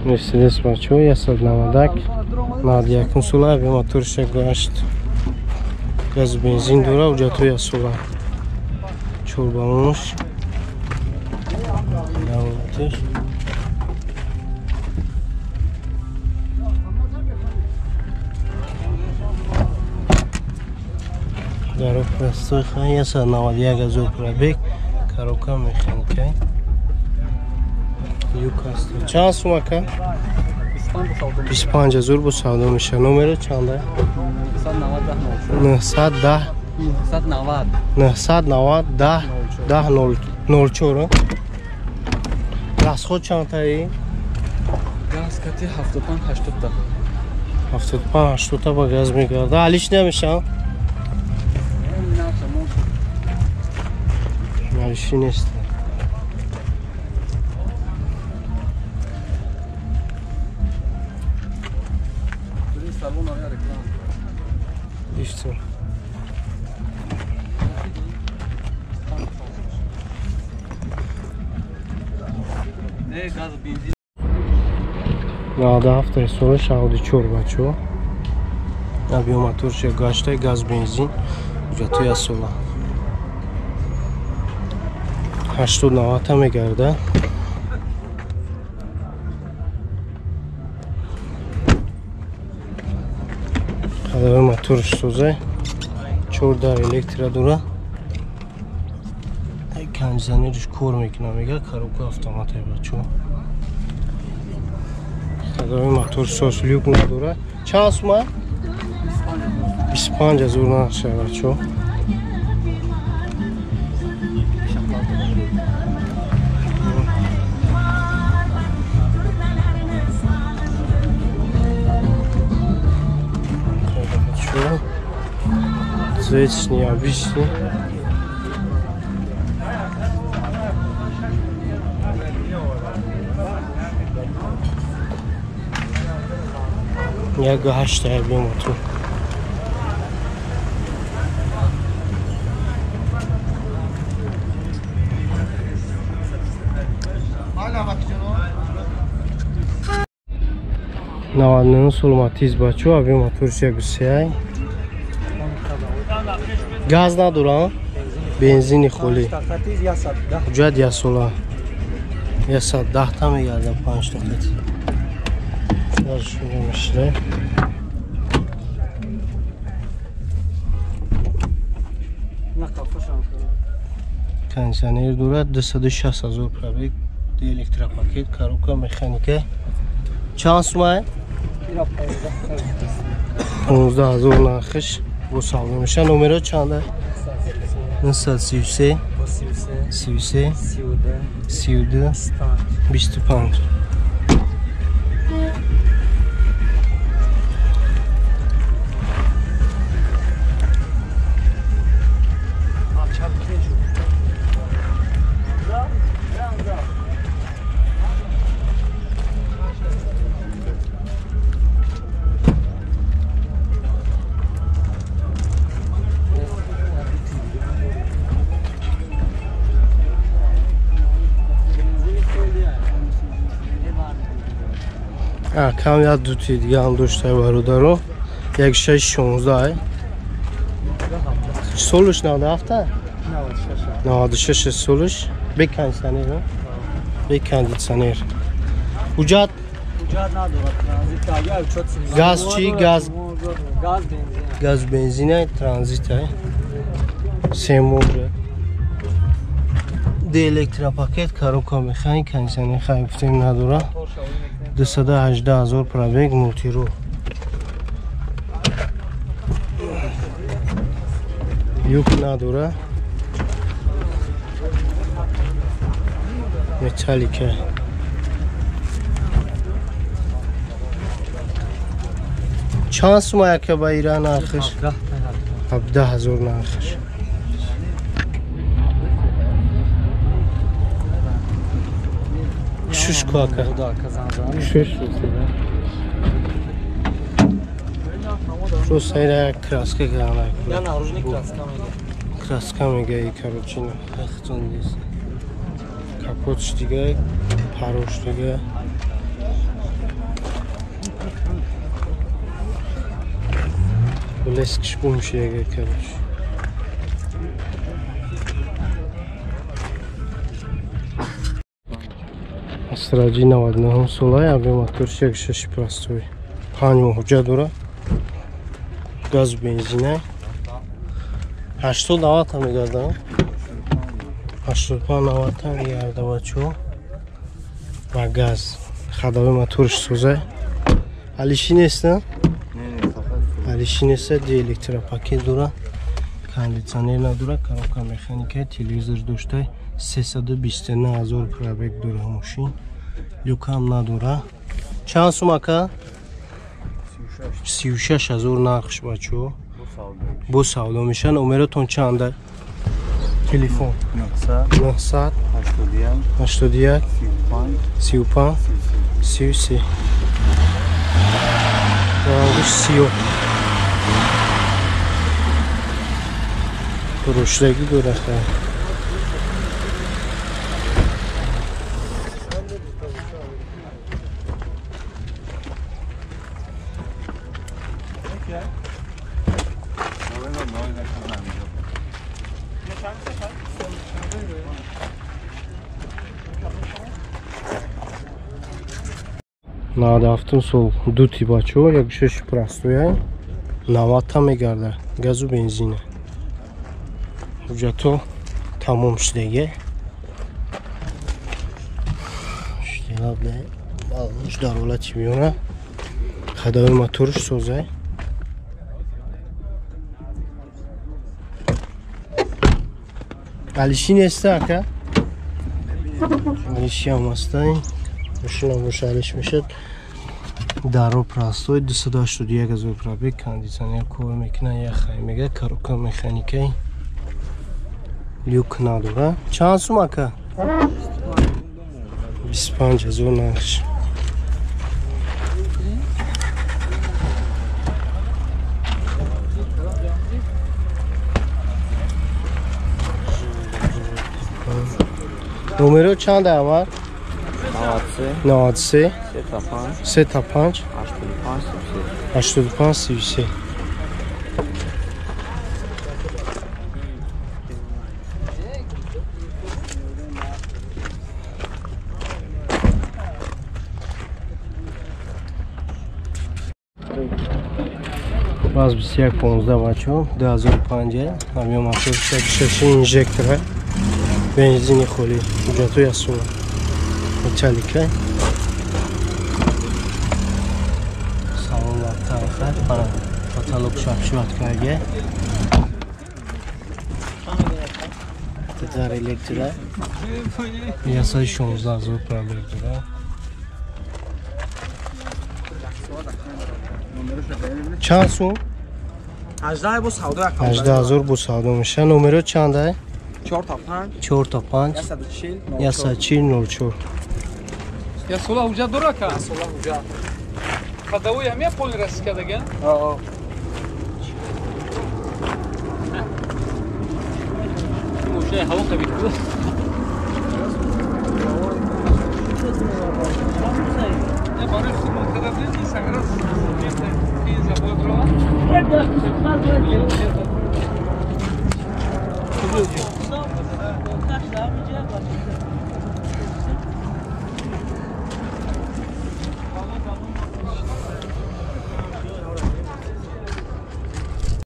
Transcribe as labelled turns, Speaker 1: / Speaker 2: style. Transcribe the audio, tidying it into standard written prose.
Speaker 1: Мерседес бачо 191 91 сола бе моторша гашт. Газ бензин дора, ҳуҷҷатҳо 1 сола. 4 баллонаш. Давлатиш. Даро простой хан 191 ҳазор пробег, коробка механика. Юкаст. Чанд сума ка? 25 ҳазор бо савдо меша. Номеро чанда? 910 990 10 10 04. Расход чандтаи?
Speaker 2: Газ кати 75 80 та.
Speaker 1: 75 80 та ба газ мегарда. Алиш намеша? Алиши нест. Ишто. Навада ҳафтаи сола шаҳоди чор бачо. Объем моторча гаштай газ бензин ҳуҷҷатҳо 1 сола. 80-90 та мегарда. Ходовой моторш созай. 4 дар электро дора. Кондиционерш кор мекунад, мега коробка автомат ай бачо. Ходовой мотор соз люк надора. Чанд сума? 25 ҳазор нархша бачо. Цвет необычный. Я гашта объем мотор. 99 сол Матиз бачо, объем моторш 1.3. Газ надора, бензини холӣ. Ҳуҷҷат 1 сола. 110 та мегардам 5 та хати. Даршуна мешла. Кондиционер дорад 260 ҳазор пробег, электропакет, коробка механика. Чанд сума? 15 ҳазор нархиш бо савдо меша. Номеро чанда? 933 33 32 25. Кам як дути дига ҳам доштай бародаро. 1616 солуш 97 96 солуш бе кондиционер, бе кондиционер. Ҳуҷҷат газ чи? Газ газ бензин транзит семо де электропакет, коробка механик, кондиционер хай гуфтем надора. 218 ҳазор пробег, мултиру. Юк надора. Металлика. Чанд сума яка ба ира нархиш? 17 ҳазор нархиш. Шуш куака. Шуш. Просто ира краска кардана.
Speaker 2: Я наружный краска мега.
Speaker 1: Краска мега и короче, хатон нест. Капотш дига, парош дига. Блескш гум шига, короче. Астраҷи 99 солай, объем моторш 1.6 простой. 5 моҳ ҳуҷҷат дора. Газ бензина. 80-90 та мегардам. 85-90 та мегарда бачо. Ва газ. Ходовой моторш созай. Алиши нест, на? Алиши нест, ди электропакет дора. Кондиционер надора, коробка механика, телевизор доштай. 329 ҳазор пробег дора мошин. Люкам надора. Чанд сум ака? 36 ҳазор нархш бачо. Бо савдо меша. Номеротон чанда? Телефон 900 81 35 33. Рангш сиёҳ. Фурӯшдагӣ дора. Навад ҳафтум сол дути бачаҳо, 1.6 простоя, 90 та мегарда, газу бензина. Ҳуҷҷатҳо тамом шудаге. Балонш дар ҳолати миёна. Ходовой моторш созай. Алиши неста ака? Алиши ҳам ҳастай. Мошина боша алиш мешад. Даро простой, 281 ҳазор пробег, кондиционер кор мекунад, яхай мега, коробка механикай. Люк надора. Чанд сум ака? 25 ҳазор нархш. Номеро чанд авар? 93 3 5 85 33. Баз 21 15 бачо, 2005, объем мотор 1.6 инжектора, бензини холӣ, ҳуҷҷатҳои асола. Металлика. Салон лаптарха, пара потолок шапшиват карге. Дар электра. 116 ҳазор пробег дора. Чанд сум?
Speaker 2: 18 бо савдо.
Speaker 1: 18 ҳазор бо савдо меша. Номеро чанда?
Speaker 2: 4 та 5
Speaker 1: 4 та 5
Speaker 2: 140
Speaker 1: 140 04.
Speaker 2: Я сола ҳуҷҷат дора ка? Сола ҳуҷҷат. Ходовой ҳам пол расиска даган? Аа. Мошина ҳаво қабил. Не барои хидмат кардан Инстаграм ин забод ро.